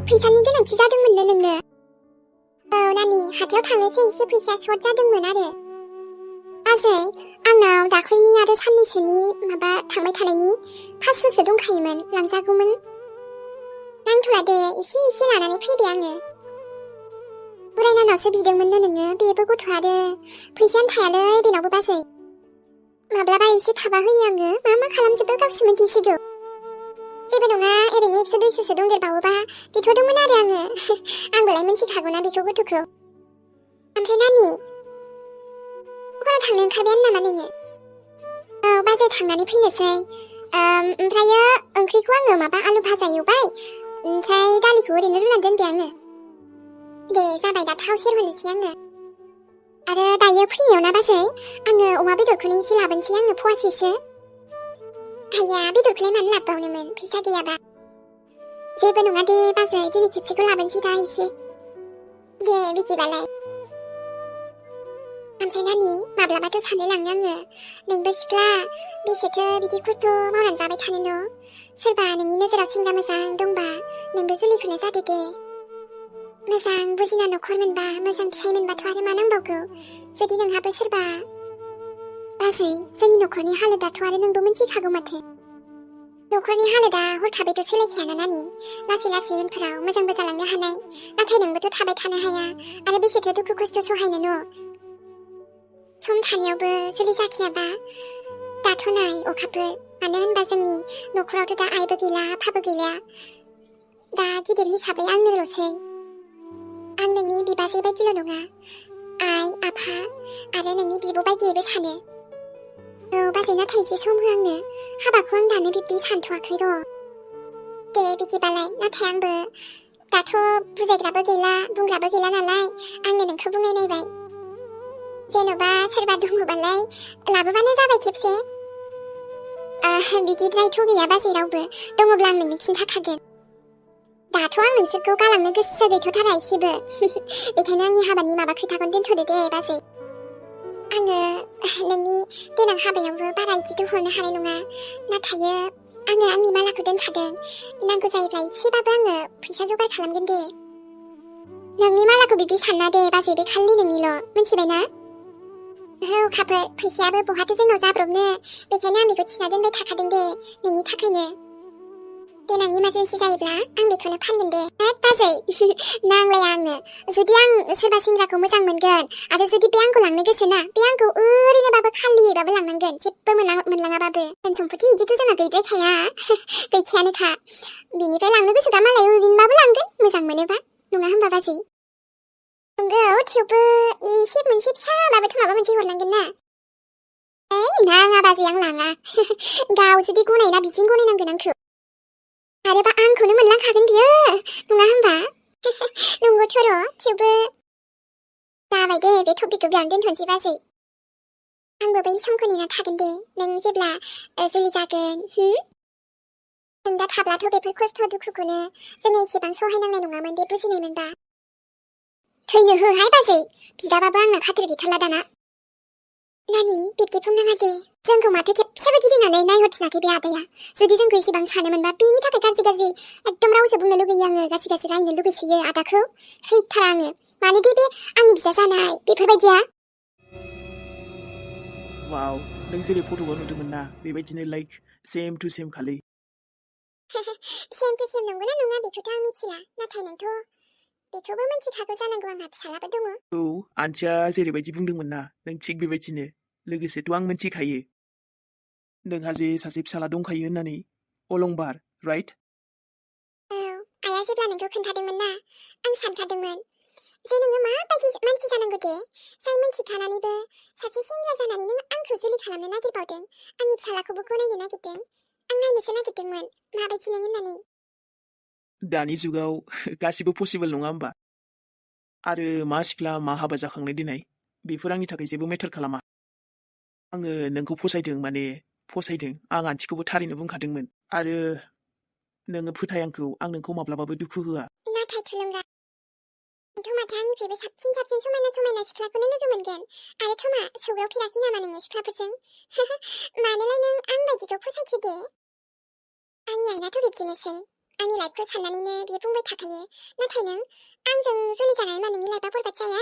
फैसानि गोनांथि जादोंमोननो नोंनो? औ नानि, हाथायाव थांनोसै एसे फैसा सर्ट जादोंमोन आरो। बाजै, आंनाव दाख्लैनि आरो साननैसोनि थांबाय थानायनि 500सो दंखायोमोन, लांजागौमोन। नांथ'ला दे, एसे लानानै फैबाय आङो। बोरायनानावसो बिदोंमोननो नोङो, बेबो गथ' आरो फैसायानो थायालै बेनावबो बाजै। माब्लाबा एसे थाबा होयो आङो, मा खालामजोबो गावसो मिन्थिसिगौ। जेबो नङा, ओरैनो 100-200सो दंदेरबावोबा बिथ'दोंमोन आरो आङो। आंबोलाय मिन्थिखागौना बेखौ गथ'खौ। ओमफ्राय नानि, दखानाव थांनो ओंखारबायानो नामा नोङो? औ बाजै, थांनानै फैनोसै। ओमफ्रायो ओंख्रिखौ आङो आलु भाजा एवबाय, ओमफ्राय दालिखौ ओरैनो रुनानै दोनबाय आङो। दे जाबाय, दा थाव सेरहोनोसै आङो। आरो दायो फैनायाव ना बाजै, आङो अमा बेदरखौनो एसे लाबोनोसै आङो, फवासेसो। आया, बेदरखौलाय मानो लाबोबावनोमोन, फैसा गैयाबा? जेबो नङा दे बाजै, दिनै खेबसेखौ लाबोनोसै दा एसे। दे बिदिबालाय। ओमफ्राय नानि, माब्लाबाथ' सानलायलाङो आङो, नोंबो सिख्ला, बेसेथो बिदि खस्थ' मावनानै जाबाय थानो न'? सोरबा नोंनि नोजोराव सेंग्रा मोजां दंबा नोंबो जुलिखौनो जादो दे। मोजां बुजिना न'खर मोनबा, मोजां फिसाइ मोनबाथ' आरो मा नांबावगौ? जुदि नोंहाबो सोरबा। बाजै, जोंनि न'खरनि हालोदाथ' आरो नोंबो मिन्थिखागौ माथो। न'खरनि हालोदा हरखाबैथ' सोलायखायाना नानि, लासै उनफोराव मोजांबो जालांनो हानाय। नाथाय नोंबोथ' थाबाय थानो हाया, आरो बेसेथो दुखु खस्थ' सहायनो न'? सम थानायावबो जुलि जाखायाबा। दाथ' नाय अखाफोर, मानो होनबा जोंनि न'खरावथ' दा आइबो गैला, आफाबो गैला। दा गिदिर हिसाबै आंनोल'सै। आं नोंनि बिबाजै बायदिल' नङा, आइ, आफा आरो नोंनि बिब' बायदियैबो सानो। औ बाजै, नाथाय एसे सम हो आंनो, हाबाखौ आं दानो बिब्दि सानथ'वाखै र'। दे बिदिबालाय, नाथाय आंबो दाथ' बुजायग्राबो गैला, बुंग्राबो गैला नालाय, आंनो नोंखौ बुंनाय नायबाय। जेन'बा सोरबा दङबालाय लाबोबानो जाबाय खेबसे। बिदिद्रायथ' गैया बाजै रावबो, दङब्ला आं नोंनो खिन्थाखागोन। दाथ' आं नोंसोरखौ गालांनो गोसो गैथ'थारा एसेबो। बेखायनो आंनि हाबानि खोथाखौनो दोनथ'दो दे बाजै। आङो नोंनि देनां हाबायावबो बारा इदिथ' हरनो हानाय नङा, नाथाय आङो आंनि मालाखौ दोनखादों। नांगौ जायोब्ला एसेबाबो आङो फैसा जगार खालामगोन दे। नोंनि मालाखौ बिब्दि सानना दे बाजै, बे खालि नोंनिल', मिन्थिबायना? औ खाफोर, फैसायाबो बहाथो जोंनाव जाब्रबनो, बेखायनो आं बेखौ थिना दोनबाय थाखादों दे, नोंनि थाखायनो। देनां इमारजेन्सि जायोब्ला आं बेखौनो फानगोन दे। बाजै, नांलाया आंनो। जुदि आं सोरबा सेंग्राखौ मोजां मोनगोन, आरो जुदि बे आंखौ लांनो गोसो ना, बे आंखौ ओरैनोबाबो खालियैबाबो लांनांगोन, जेबो मोनलाङाबाबो। धोन सम्फथि इदिथ' जोंना गैद्रायखाया, गैखायानोखा। बिनिफ्राय लांनो गोसोबा मालाय ओरैनोबाबो लांगोन, मोजां मोनोबा, नङा होनबा बाजै? नंगौ, थेवबो एसे मोनसे फिसाबाबोथ' माबा मोनसे हरनांगोन ना? नाङा बाजै, आं लाङा। गाव जुदि गनायना बिदिनो गनायनांगोन आंखौ। आरोबा आंखौनो मोनलांखागोन बियो, नङा होनबा? नंगौथ' र', थेवबो जाबाय दे, बे टपिकखौ बेयावनो दोनथ'नोसै बाजै। आंबो बै समखौ नेना थागोन दे, नों जेब्ला जुलि जागोन। नों दा थाब्लाथ' बेफोर खस्थ' दुखुखौनो जोङो एसेबां सहायनांनाय नङामोन दे, बुजिनाय मोनबा। थैनो होहाय बाजै, बिदाबाबो आंना खाथेर गैथारला दाना। नानि, बिब्दि बुंनाङा दे, जोंखौ माथो खेबसेबो गिदिंनानै नायहरफिनाखै बे आदाया। जुदि जोंखौ एसेबां सानोमोनबा बेनि थाखाय गाज्रि एकदम रावसो बुंनो लुगैयो आङो, गाज्रि रायनो लुगैसोयो आदाखौ। सैथारा आङो, मानो दे बे आंनि बिदा जानाय बेफोरबायदिया। वाव, नों जेरै फट'आव नुदोंमोन ना, बेबायदिनो लाइक सेम टु सेम खालै। सेम टु सेम नंगौना नङा बेखौथ' आं मिथिला, नाथाय नोंथ' बेखौबो मिथिखागौ जानांगौ, आंहा फिसालाबो दङ। औ, आन्टिया जेरैबायदि बुंदोंमोन ना, नों थिग बेबायदिनो। लोगोसेथ' आं मिथिखायो नोंहा जे सासे फिसाला दंखायो होननानै, अलंबार, राइट? औ, आइया जेब्ला नोंखौ खोन्थादोंमोन ना, आं सानखादोंमोन जे नोङो माबायदि मानसि जानांगौ दे, जाय मिथिखानानैबो सासे सेंग्रा जानानै नों आंखौ जुलि खालामनो नागिरबावदों, आंनि फिसालाखौबो गनायनो नागिरदों। आं नायनोसो नागिरदोंमोन माबायदि नों होननानै। दानि जुगाव गासिबो पसिबोल नङा होमबा? आरो मा सिख्ला मा हाबा जाखांनाय देनाय, बेफोर आंनि थाखाय जेबो मेटार खालामा। आङो नोंखौ फसायदों, आं आन्टिखौबो थारैनो बुंखादोंमोन। आरो नोङो फोथाय आंखौ, आं नोंखौ माब्लाबाबो दुखु होआ। नाथाय थुलुंगा, नोंथ' माथो आंनिफ्रायबो साबसिन समायना सिख्लाखौनो लोगो मोनगोन। आरो थमा सौग्रावफेराखै नामा नोङो सिख्लाफोरजों? मानोलाय नों आं बायदिखौ फसायखो दे? आंनि आइनाथ' बिब्दिनोसै, आंनि लाइफखौ साननानैनो बियो बुंबाय थाखायो नाथाय नों आंजों जुलि जानानै मा नोंनि लाइफआ बरबाद जाया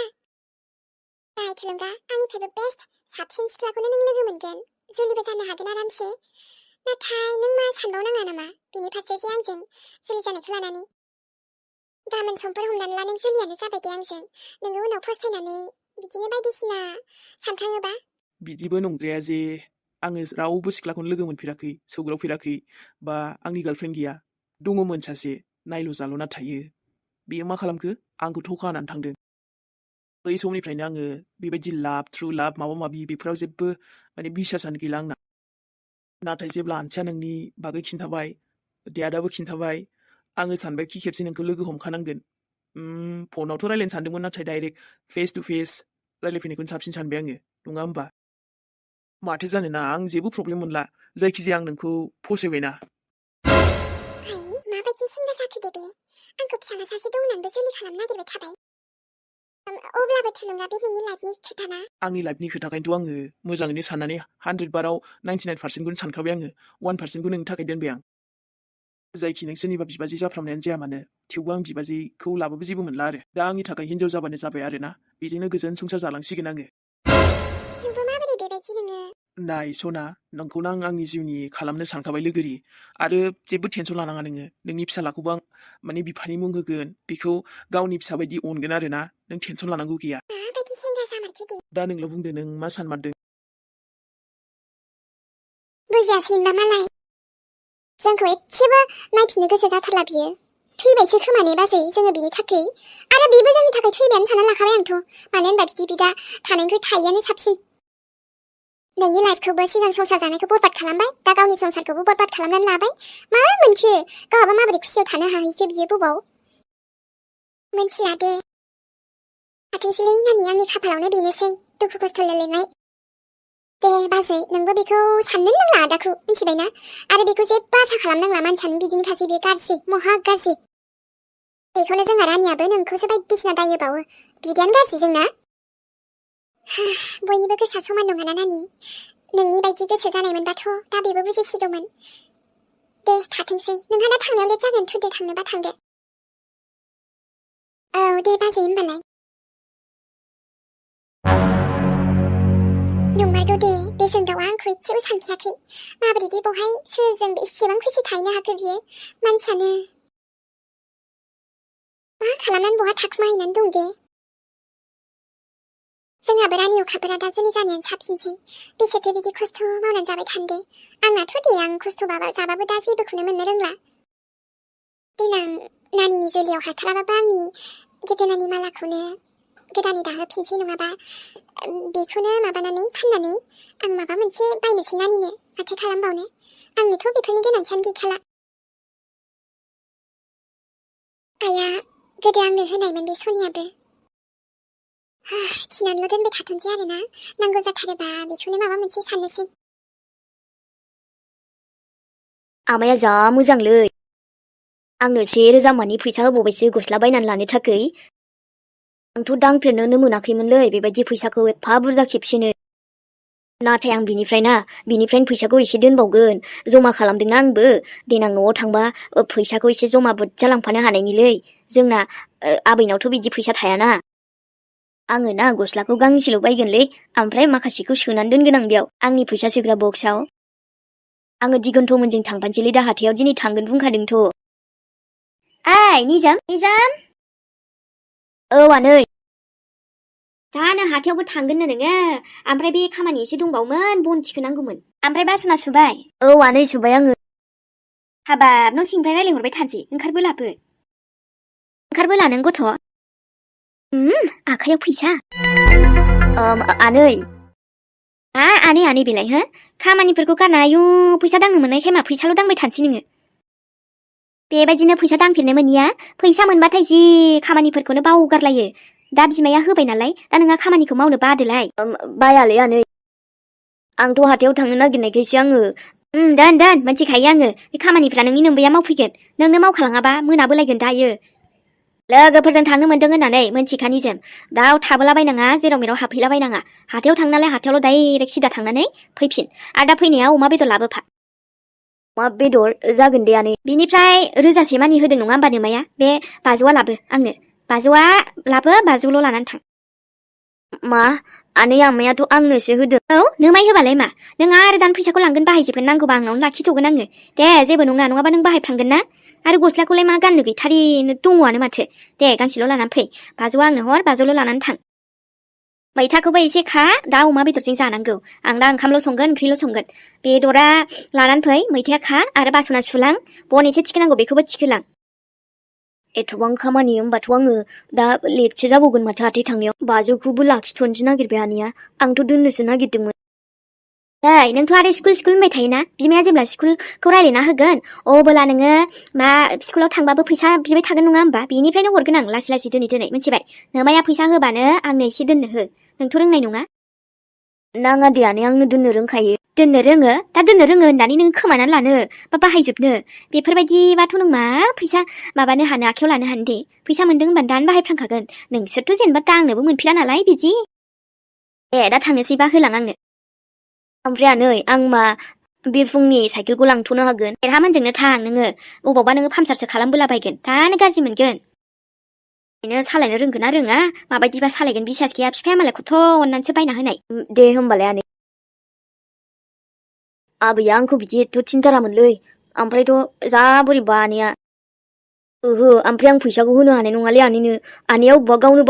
नाय थुलुंगा आंनिफ्रायबो बेस्ट साबसिन सिख्लाखौनो नों लोगो मोनगोन जुलिबो जानो हागोन आरामसे नाथाय नों मा सानबावनाङा नामा बिनि फारसे जे आंजों जुलि जानायखौ लानानै गाबोन समफोर हमनानै ला नों जुलियानो जाबाय दे आंजों नोङो उनाव फस्थायनानै बिदिनो बायदिसिना सानफ्लाङोबा बिदिबो नंद्राया जे आङो रावबो सिख्लाखौनो लोगो मोनफेराखै सौग्रावफेराखै बा आंनि गार्लफ्रेन्ड गैया दङमोन सासे नायल' जाल'ना थायो बेयो मा खालामखो आंखौ थखा होनानै थांदों बै समनिफ्रायनो आङो बेबायदि लाभ ट्रु लाभ माबा माबि बेफोराव जेबो माने बिसासानो गैला आंना नाथाय जेब्ला आन्थिया नोंनि बागै खिन्थाबाय देयादाबो खिन्थाबाय आङो सानबाय खि खेबसे नोंखौ लोगो हमखानांगोन फनावथ' रायलायनो सानदोंमोन नाथाय डाइरेक्ट फेस टु फेस रायलायफैनायखौनो साबसिन सानबाय आङो नङा होमबा माथो जानोना आं जेबो प्रब्लेम मोनला जायखिजाया आं नोंखौ फसायबायना हाय माबायदि सेंग्रा जाखो दे बे आंखौ फिसाला सासे दं होननानैबो जुलि खालामनो नागिरबाय थाबाय अब्लाबो थुलुंगा बे नोंनि लाइफनि खोथाना आंनि लाइफनि खोथाखायनोथ' आङो मोजाङैनो साननानै 100 बाराव 99%खौनो सानखाबाय आङो 1%खौ नोंनि थाखाय दोनबाय आं जायखि नों सोरनिबा बिबाजै जाफ्रामनायानो जाया मानो थेवबो आं बिबाजैखौ लाबाबो जेबो मोनला आरो दा आंनि थाखाय हिनजाव जाबानो जाबाय आरो ना बेजोंनो गोजोन संसार जालांसिगोन आङो थेवबो माबोरै बेबायदि नोङो नाय सना नोंखौनो आं आंनि जिउनि खालामनो सानखाबाय लोगोरि आरो जेबो टेनसन लानाङा नोङो नोंनि फिसालाखौबो आं माने बिफानि मुं होगोन बेखौ गावनि फिसा बायदि अनगोन आरो ना नों टेनसन लानांगौ गैया माबायदि सेंग्रा जामारखो दे दा नोंल' बुंदो नों मा सानमारदों बुजियासै होनबा मालाय जोंखौ एसेबो नायफिननो गोसो जाथारला बियो थैबायसो खोमा ने बाजै जोङो बिनि थाखाय आरो बेबो जोंनि थाखाय थैबायानो सानना लाखाबाय आंथ' मानो होनबा बिदि बिदा थानायनिख्रुइ थायैआनो साबसिन नोंनि लाइफखौबो सिगां संसार जानायखौ बरबाद खालामबाय दा गावनि संसारखौबो बरबाद खालामनानै लाबाय मा मोनखो गावहाबो माबोरै खुसियाव थानो हाहैखो बियो बबाव मोनथिला दे थाथोंसैलै नानि आंनि खाफालावनो बेनोसै दुखु खस्थ' लेलेनाय दे बाजै नोंबो बेखौ साननो नांला आदाखौ मिथिबायना आरो बेखौ जेबो आसा खालामनांला मानसियानो बिदिनो खासै बे गाज्रि महा गाज्रि बेखौनो जोंहा रानियाबो नोंखौसो बायदिसिना दायोबावो बिदियानो गाज्रि जोंना बयनिबो गोसोआ समान नङाना नानि नोंनि बायदि गोसो जानायमोनबाथ' दा बेबो बुजिसिगौमोन दे थाथोंसै नोंहा दा थांनायाव लेट जागोन थुदो थांनोबा थांदो औ दे बाजै होमबालाय नंमारगौ दे बे जोंदावा आंखौ एसेबो सानखायाखै माबोरै दे बहाय सोरजों एसेबां खुसि थाहैनो हाखो बियो मानसियानो मा खालामनानै बहा थाखुमाहैनानै दं दे जोंहाबो रानि अखाफोरा दा जुलि जानायानो साबसिनसै बिसोरथो बिदि खस्थ' मावनानै जाबाय थानो दे आंनाथ' दे आं खस्थ' जाबाबो दा जेबोखौनो मोननो रोंला देनां नानिनि जुलियाव हाथाराबाबो आंनि गोदोनानि मालाखौनो गोदानै दाहोफिनसै नङाबा बेखौनो माबानानै फाननानै आं माबा मोनसे बायनोसै नानिनो माथो खालामबावनो आंनोथ' बेफोरनि गोनांथियानो गैखाला आइया गोदो आंनो होनायमोन बे सनियाबो थिनानैल' दोनबाय थाथ'नोसै आरोना नांगौ जाथारोबा बेखौनो माबा मोनसे साननोसै आमाया जा मोजांलै आंनो 1000 मानि फैसा होबावबायसो गस्ला बायनानै लानो थाखाय आंथ' दांफेरनोनो मोनाखैमोनलै बेबायदि फैसाखौ एफा बुरजा खेबसेनो नाथाय आं बिनिफ्रायनो फैसाखौ एसे दोनबावगोन जमा खालामदोंना आंबो देनां न'आव थांबा फैसाखौ एसे जमा बुरजा लांफानो हानायनिलै जोंना आबैनावथ' बिदि फैसा थायाना आङो ना गस्लाखौ गांसेल' बायगोनलै ओमफ्राय माखासेखौ सोनानै दोनगोन आं बेयाव आंनि फैसा सोग्रा बक्सआव आङो दिगन्थ'मोनजों थांफानोसैलै दा हाथायाव दिनै थांगोन बुंखादोंथ' निजाम औ आनै दानो हाथायावबो थांगोननो नोङो ओमफ्राय बे खामानि एसे दंबावोमोन बन थिखोनांगौमोन ओमफ्राय बासना सुबाय औ आनै सुबाय आङो हाबाब न' सिंनिफ्राय रायलायहरबाय थानोसै ओंखारबोला नों गथ' आखायाव फैसा आनै आनै बेलाय हो खामानिफोरखौ गारना आयु फैसा दांनो मोननायखाय मा फैसाल' दांबाय थानोसै नोङो बेबायदिनो फैसा दांफेरनो मोनिया फैसा मोनबाथाय जि खामानिफोरखौनो बावगारलायो दा बिमाया होबाय नालाय दा नोंहा खामानिखौ मावनो बादोलाय बायालै आनै आंथ' हाथायाव थांनो नागिरनायखायसो आङो दोन मोनथिखायो आङो बे खामानिफ्रा नोंनि नोम्बैया मावफैगोन नोंनो मावखालाङाबा मोनाबोलायगोन दायो लोगोफोरजों थांनो मोन्दों होननानै मोनथिखानि जों दाव थाबोलाबायनाङा जेराव मेराव हाबफैलाबायनाङा हाथायाव थांनालाय हाथायावल' डाइरेक्ट सिदा थांनानै फैफिन आरो दा फैनायाव अमा बेदर लाबोफा मा बेदर जागोन दे आनै बिनिफ्राय रोजासे मानि होदों नङा होमबा नोमाया बे 500आ लाबो आंनो 500आ लाबो 500ल' लानानै थां मा आनै आमायाथ' आंनोसो होदों औ नोमाय होबालाय मा नों आरो दान फैसाखौ लांगोन बाहायजोबगोन नांगौबा आंनावनो लाखिथ'गोन आङो दे जेबो नङा नङाबा नों बाहायफ्लांगोन ना आरो गस्लाखौलाय मा गाननो गैथारिनो दङआनो माथो दे गांसेल' लानानै फै 500आ आंनो हर 500ल' लानानै थां मैथाखौबो एसे खा दा अमा बेदरजों जानांगौ आं दा ओंखामल' संगोन ओंख्रिल' संगोन बेदरा लानानै फै मैथाया खा आरो बासना सुलां बन एसे थिखोनांगौ बेखौबो थिखोलां एथबां खामानि होमबाथ' आङो दा लेटसो जाबावगोन माथो हाथाय थांनायाव 500खौबो लाखिथ'नोसो नागिरबाय आनैया आंथ' दोननोसो नागिरदोंमोन नै नोंथ' आरो स्कुल होनबाय थायोना बिमाया जेब्ला स्कुलखौ रायलायना होगोन अब्ला नोङो मा स्कुलाव थांबाबो फैसा बिबाय थागोन नङा होमबा बेनिफ्रायनो हरगोन आं लासै लासै दोनै मिथिबाय नोमाया फैसा होबानो आंनो एसे दोननो हो नोंथ' रोंनाय नङा नाङा दे आनै आंनो दोननो रोंखायो दोननो रोङो दा दोननो रोङो होननानै नों खोमानानै लानो बा बाहायजोबनो बेफोरबायदिबाथ' नों मा फैसा माबानो हानो आखायाव लानो हानो दे फैसा मोनदों होनबानो दानो बाहायफ्रांखागोन नोंसोरथ' जेनेबा दा आंनोबो मोनफिला नालाय बिदि ए दा थांनोसैबा होलां आंनो ओमफ्राय आनै आं मा बिरफुंनि साइकेलखौ लांथ'नो हागोन देरहामोनजोंनो थां नोङो अबावबा नोङो पामसारसो खालामबोलाबायगोन दानो गाज्रि मोनगोन बेनो सालायनो रोंगोन ना रोङा माबायदिबा सालायगोन बिसास गैया बिफाया मालाय खथ' अननानैसो बायना होनाय दे होमबालाय आनै आबैया आंखौ बिदि एथ' थिनथारामोनलै ओमफ्रायथ' जा बोरैबा आनैया ओहो ओमफ्राय आं फैसाखौ होनो हानाय नङालै आनैनो आनैया अबेबा गावनो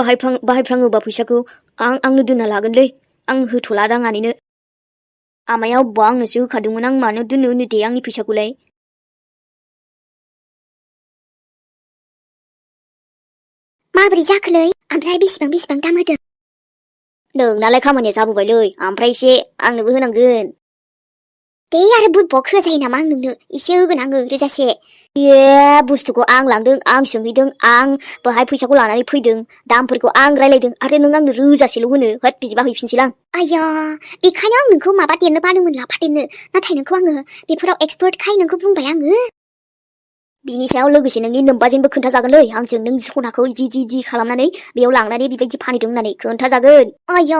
बाहायफ्राङोबा फैसाखौ आंनो दोनना लागोनलै आं होथ'लादां आनैनो आमाया अबेबा आंनोसो होखादोंमोन आं मानो दोननो होनो दे आंनि फैसाखौलाय माबोरै जाखोलै ओमफ्राय बेसेबां दाम होदों नोंनालाय खामानिया जाबोबायलै ओमफ्राय एसे आंनोबो होनांगोन दे आरो बुदबक होजायो नामा आं नोंनो एसे होगोन आङो रोजासे ए बुस्थुखौ आं लांदों आं सोंहैदों आं बहाय फैसाखौ लानानै फैदों दामफोरखौ आं रायलायदों आरो नों आंनो रोजासेल' होनो होद बिदिबा हैफिनसैलां आया बेखायनो आं नोंखौ माबा देरनो बादोंमोन लाफादेरनो नाथाय नोंखौ आङो बेफोराव एक्सपार्टखाय नोंखौ बुंबाय आङो बिनि सायाव लोगोसे नोंनि नोम्बाजेनबो खोन्थाजागोनलै आंजों नों सनाखौ इदि खालामनानै बेयाव लांनानै बेबायदि फानहैदों होननानै खोन्थाजागोन आया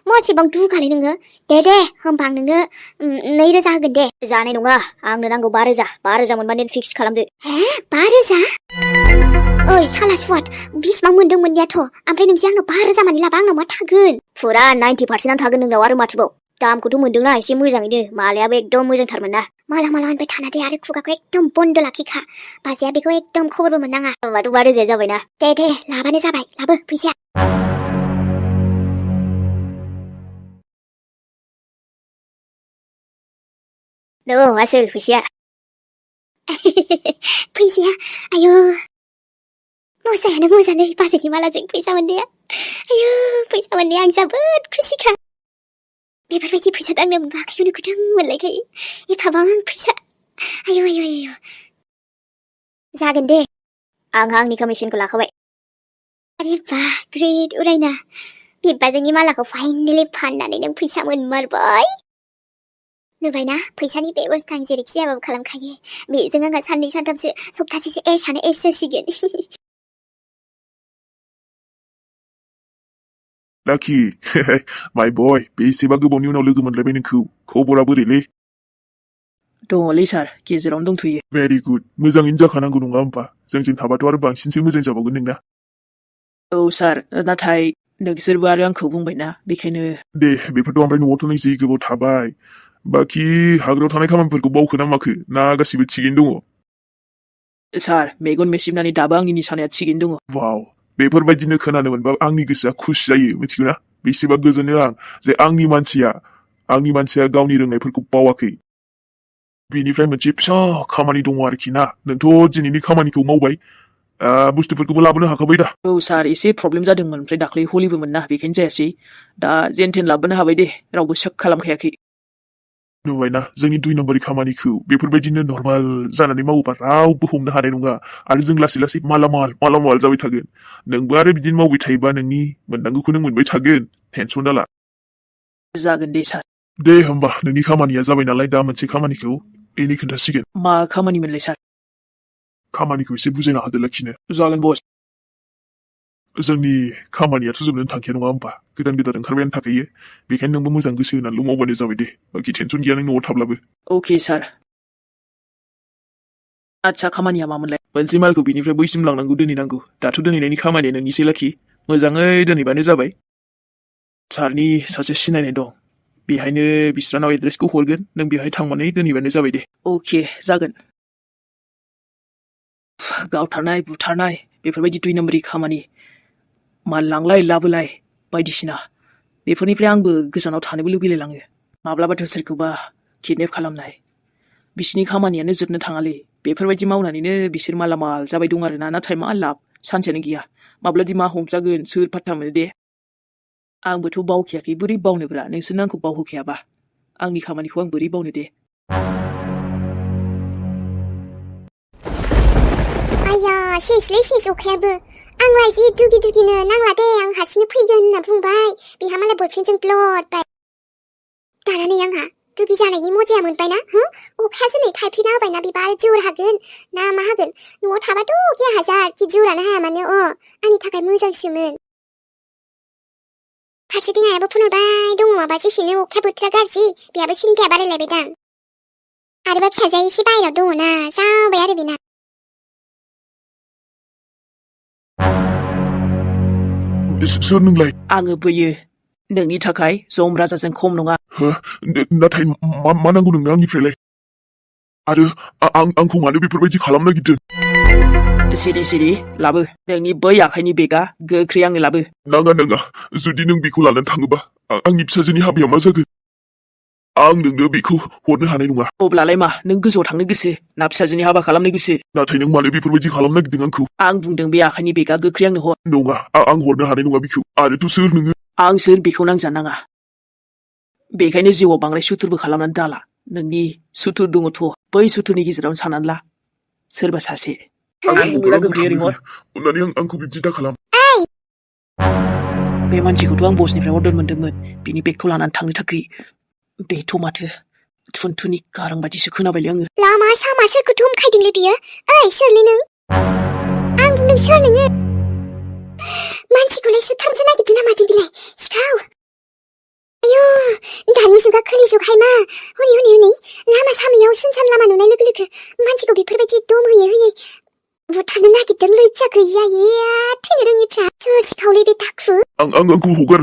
मासेबां दुगालै नोङो दे होमबा आं नोंनो 2000 होगोन दे जानाय नङा आंनो नांगौ 5000 मोनबानो फिक्स खालामदो हे 5000 ओइ साला स्वाट बिसिबां मोनदों मोननायाथ' ओमफ्राय नोंसो आंनो 5000 मानि लाबा आंनाव मा थागोन फुरा 90%आनो थागोन नोंनाव आरो माथोबाव दामखौथ' मोनदोंना एसे मोजाङैनो मालायाबो एकदम मोजांथारमोन ना माला होनबाय थाना दे आरो खुगाखौ एकदम बन्द लाखिखा बाजैया बेखौ एकदम खबरबो मोननाङा होमबाथ' 5000 जाबायना दे लाबानो जाबाय लाबो फैसाया औ आसोल फैसाया फैसाया आयु मोजाङानो बाजैनि मालाजों फैसा मोननाया आयु फैसा मोननाया आं जोबोद खुसिखा बेफोरबायदि फैसा दांनो मोनबा आखाइखौनो गुदुं मोनलायखायो एफाबां फैसा आयु जागोन दे आंहा आंनि कमिसनखौ लाखाबाय अरे बा ग्रेट उरायना बे बाजैनि मालाखौ फाइनालि फाननानै नों फैसा मोनमारबाय नुबायना फैसानि बेबस्था आं जेरैखि जायाबाबो खालामखायो बेजों आंहा साननै सानथामसो सप्तासेसो एस जासिगोन लाखि माय बय बेसेबा गोबावनि उनाव लोगो मोनलायबाय नोंखौ खबरा बोरैलै दङलै सार गेजेरावनो दंथ'यो भेरि गुड मोजाङैनो जाखानांगौ नङा होमबा जोंजों थाबाथ' आरो बांसिनसो मोजां जाबावगोन नोंना औ सार नाथाय नोंसोरबो आरो आंखौ बुंबायना बेखायनो दे बेफोरथ' ओमफ्राय न'आवथ' नों जि गोबाव थाबाय बाखि हाग्रायाव थानाय खामानिफोरखौ बावखो ना माखो ना गासिबो थिगैनो दङ सार मेगन मेसिबनानै दाबो आंनि निसानाया थिगैनो दङ वाव बेफोरबायदिनो खोनानो मोनबा आंनि गोसोआ खुसि जायो मिथिगौ ना बेसेबा गोजोनो आं जे आंनि मानसिया गावनि रोंनायफोरखौ बावाखै बेनिफ्राय मोनसे फिसा खामानि दङ आरोखि ना नोंथ' दिनैनि खामानिखौ मावबाय बुस्थुफोरखौबो लाबोनो हाखाबाय दा औ सार एसे प्रब्लेम जादोंमोन ओमफ्राय दाख्लै हलिबोमोन ना बेखायनो जायासै दा जेनथेन लाबोनो हाबाय दे रावबो सेक खालामखायाखै नुबायना जोंनि 2 नम्बरनि खामानिखौ बेफोरबायदिनो नर्माल जानानै मावोबा रावबो हमनो हानाय नङा आरो जों लासै लासै मालामाल जाबाय थागोन नोंबो आरो बिदिनो मावबाय थायोबा नोंनि मोननांगौखौ नों मोनबाय थागोन टेनसन दाला जागोन दे सार दे होमबा नोंनि खामानिया जाबाय नालाय दा मोनसे खामानिखौ एनै खोन्थासिगोन मा खामानिमोनलाय सार खामानिखौ एसे बुजायना होदो लाखिनो जागोन बस जोंनि खामानियाथ' जोबनो थांखाया नङा होमबा गोदान ओंखारबायानो थाखायो बेखायनो नोंबो मोजां गोसो होनानैल' मावबानो जाबाय दे बाखि टेनसन गैया नों न'आव थाब्लाबो अके सार आदसा खामानिया मामोनलाय? मोनसे मालखौ बिनिफ्राय बैसिम लांनांगौ दोनहैनांगौ। दाथ' दोनहैनायनि खामानिया नोंनिसो लाखि। मोजाङै दोनहैबानो जाबाय। सारनि सासे सिनायनाय दं। बेहायनो बिस्रानाव एड्रेसखौ हरगोन। नों बेहाय थांनानै दोनहैबानो जाबाय दे। अके, जागोन। गावथारनाय बुथारनाय बेफोरबायदि 2 नाम्बारनि खामानि, माल लांलाय लाबोलाय बायदिसिना, बेफोरनिफ्राय आंबो गोजानाव थानोबो लुगैलायलाङो। माब्लाबाथ' सोरखौबा किडनेप खालामनाय, बिसिनि खामानियानो जोबनो थाङालै। बेफोरबायदि मावनानैनो बिसोर मालामाल जाबाय दं आरोना। नाथाय मा लाब, सानसेयानो गैया। माब्लादि मा हमजागोन सोर फात्ता मोनो दे। आंबोथ' बावखायाखै, बोरै बावनोब्रा। नोंसोरनो आंखौ बावहोखायाबा आंनि खामानिखौ आं बोरै बावनो दे। आया सेस अखायाबो। आंलाय जि दुगिनो नांला दे, आं हारसिंनो फैगोन होनना बुंबाय। बेहा मालाय बयफ्रेन्डजों ब्लड बाय। दाना नै आंहा दुगि जानायनि मजाया मोनबायना। अखायासो नै थाइफ्रिना होबायना, बिबा आरो जोर हागोन ना मा हागोन। न'आव थाबाथ' अखाया हाजारखि जोरानो हाया मानो आंनि थाखाय मोजांसोमोन। फारसेथिं आयाबो फन हरबाय दङ माबा जेसेनो अखा बोथोरा गाज्रि बेहाबो सिन्थाया बारायलायबायदां। आरोबा फिसाजोआ एसे बाहेरायाव दङना, जाबाय आरो बेना। सोर नोंलाय? आङो बैयो नोंनि थाखाय जम राजाजों खम नङा। नाथाय मा नांगौ नोंनो आंनिफ्रायलाय? आरो आंखौ मानो बेफोरबायदि खालामनो नागिरदों? सिरि लाबो नोंनि बै आखाइनि बेगा, गोख्रै आंनो लाबो। नाङा। जुदि नों बेखौ लानानै थाङोबा आंनि फिसाजोनि हाबाया मा जागोन? आं नोंनो बेखौ हरनो हानाय नङा। अब्लालाय मा, नों गोजौआव थांनो गोसो ना फिसाजोनि हाबा खालामनो गोसो? नाथाय नों मानो बेफोरबायदि खालामनो नागिरदों आंखौ? आं बुंदों बे आखाइनि बेगा गोख्रै आंनो हर। नङा, आं हरनो हानाय नङा बेखौ। आरोथ' सोर नोङो? आं सोर बेखौ नांजानाङा। बेखायनो जिउआव बांद्राय सुथुरबो खालामनानै दाला। नोंनि सुथुर दङथ', बै सुथुरनि गेजेरावनो साननानै ला सोरबा सासे। अन्नानै आंखौ बिब्दि दा खालाम। बे मानसिखौथ' आं बसनिफ्राय अर्डार मोनदोंमोन बिनि बेगखौ लानानै थांनो थाखाय। बेथ' माथो थुनथुनि गारां बायदिसो खोनाबायलै आङो। लामा सामा सोरखौ धमखायदोंलै बियो? ओइ सोरलै नों? आं बुंदों सोर नोङो? मानसिखौलाय सुथारनोसो नागिरदों ना मादों बिलाय? सिखाव! आयु, दानि जुगा खोलि जुगहाय मा। हनै लामा सामायाव सुनसान लामा नुनाय लोगो लोगो मानसिखौ बेफोरबायदि दम होयै बुथारनो नागिरदों लैजा गैया थैनो रोङिफ्रा। सोर सिखावलै बे दाखु? आंखौ हगार।